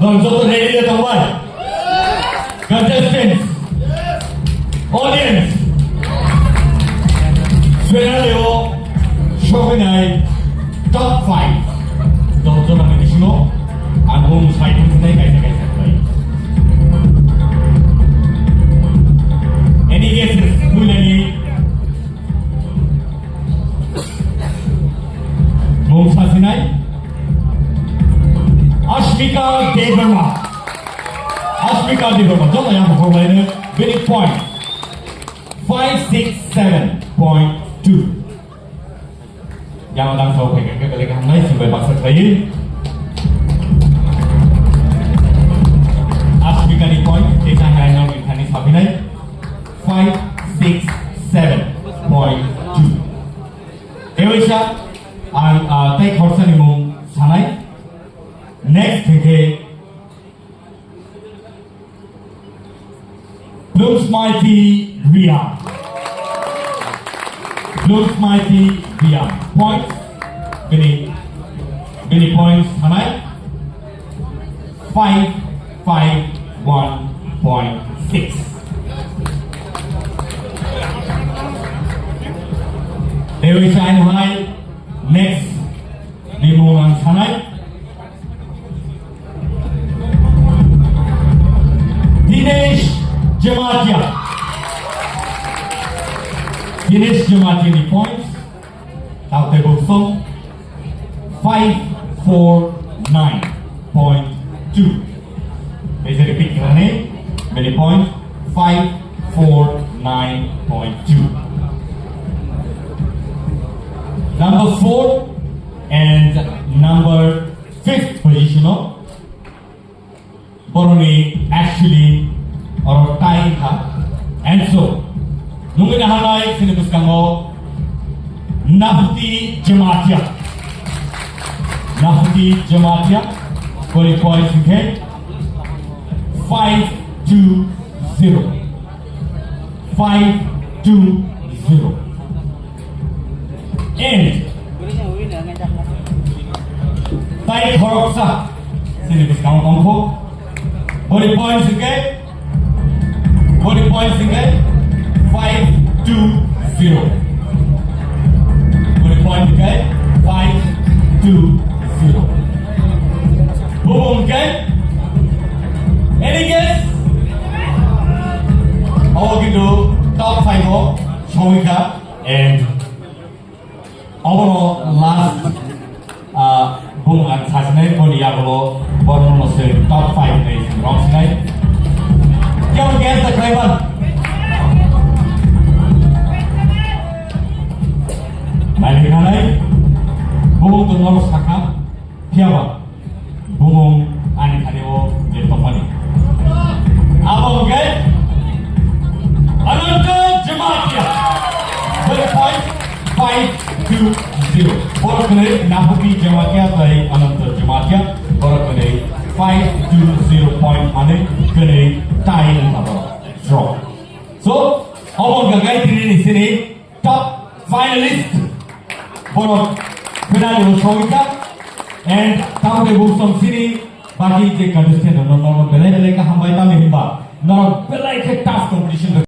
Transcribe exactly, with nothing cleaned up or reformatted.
Norok joto ready de tongbai? Contestants, audience, finale o soknai top five. Dol jora ni bisingo ang bung sai thangsinai kaisa kaisa khlai. Any guesses? Buinani bung sasinai. Ashmika Debbarma. Ashmika Debbarma. Joto yang perform lainai. Bini point five six seven point two. Yang dang so phaikha khe belai kaham nai, sumbai baksa khlaiwi. Ashmika ni point, tei thani ang nini thani saphinai. Five six seven point two. Ewaisa ang, ah, tei khorsa ni mung sanai. Next theke Bloom Smaiti Ria. Bloom Smaiti Ria. Points. Bini, bini points sanai. Five five one point six. Dewi Shine High. Next. Ni mung ang sanai. Dinesh Jamatia. Dinesh Jamatia ni points. Taote buksom five four nine point two. Is a repeat khlani. Bini point five four nine point two. Number four and number fifth position o boroni actually oro tie ha. And so, nungwi nahanai sini bwskango Nahuti Jamatia. Nahuti Jamatia, boni points hwnkhe five two zero. Five two zero. And tai khoroksa sini bwskango tongkho. Boni points hwnkhe, boni points hwnkhe five two zero. Boni point hwnkhe five two zero. Bubung hwnkhe, any guess? Obo kintu top five o songwi kha and obono last, ah, bung ang sasinai boni yagulo borno no se top five ni rong sinai. Yang guess the driver. Nai nai, bung tu nol sakha, phiya ba. Bumung ani thani o je tongmani. Abo hwnkhe Ananta Jamatia. Bini point five two zero. Borok kwnwi Nahuti Jamatia tei Ananta Jamatia. Borok kwnwi five two zero point manwi kwnwi tie wngkha borok. Draw. So, obo hwnkha gai tini ni sini top finalist borok finale o sogwi kha and tamni buksom sini baki je contestant rok no, no, no, belai belai khe hambai tamni hinba norok belai khe tough competition.